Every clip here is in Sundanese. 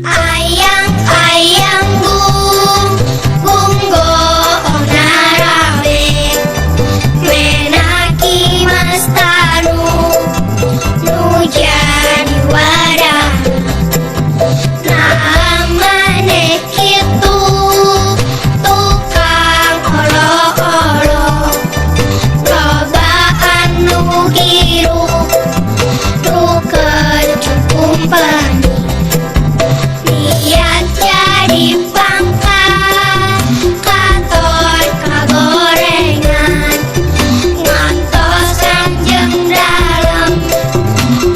Ayang-ayang bung goong rame, Menaki Mas Tanu nu jadi wadahna. Nah, maneh kitu tukang olo-olo, loba anu hirup rukeun kumpeni, niat jadi pangkat kantor kagorengan, ngantos Kanjeng Dalem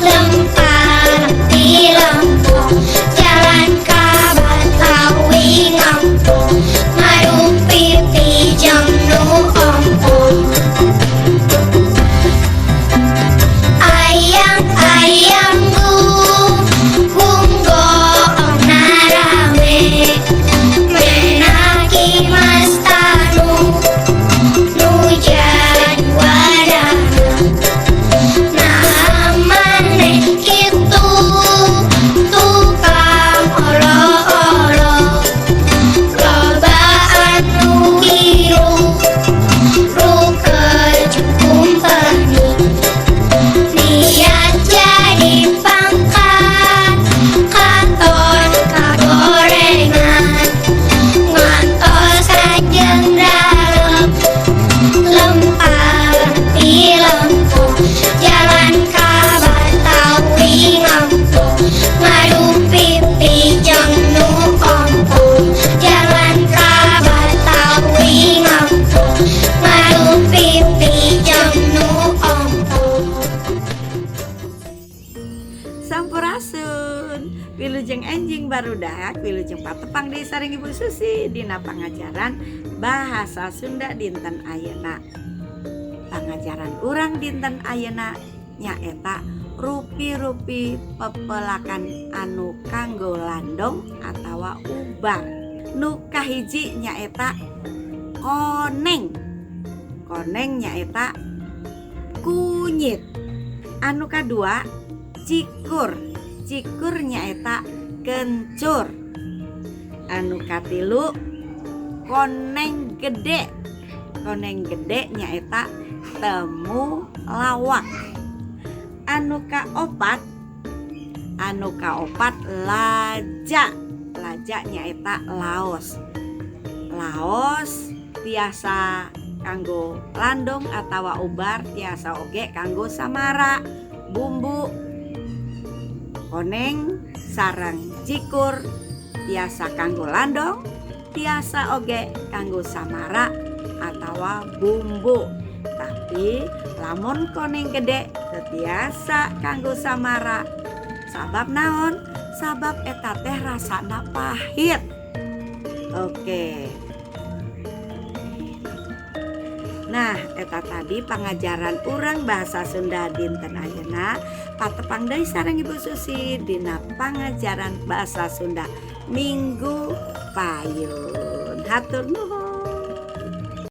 lempang ti Lempong jalan ka Batawi ngampung ngadu pipi jeung nu ompong. Ayang-ayang bung goong rame, Menaki Mas Tanu nu jadi wadahna. Nah, maneh kitu tukang olo-olo, loba anu hirup rukeun kumpeni, niat jadi pangkat kantor kagorengan, ngantos Kanjeng Dalem lempang ti Lempong jalan ka Batawi ngampung ngadu pipi jeung nu ompong, jalan ka Batawi ngampung ngadu pipi jeung nu ompong. Sampurasun. Wilujeng enjing, barudak. Wilujeng patepang deui sareng Ibu Susi dina pangajaran bahasa Sunda dinten ayeuna. Pangajaran urang dinten ayeuna nyaeta rupi-rupi pepelakan anu kanggo landong atawa ubar. Nu kahiji nyaeta koneng. Koneng nyaeta kunyit. Anu kadua cikur. Cikur nyaeta kencur. Anu katilu koneng gede. Koneng gede nyaeta temu lawak. Anu kaopat laja. Laja nyaeta laos. Laos tiasa kanggo landong atawa ubar, tiasa oge kanggo samara, bumbu. Koneng sareng cikur tiasa kanggo landong, tiasa oge kanggo samara atawa bumbu. Tapi lamun koneng gede teu tiasa kanggo samara. Sabab naon? Sabab eta teh rasana pahit. Oke. Nah, eta tadi pangajaran urang bahasa Sunda dinten ayeuna. Patepang deui sareng Ibu Susi dina pangajaran bahasa Sunda Minggu payun. Hatur nuhun.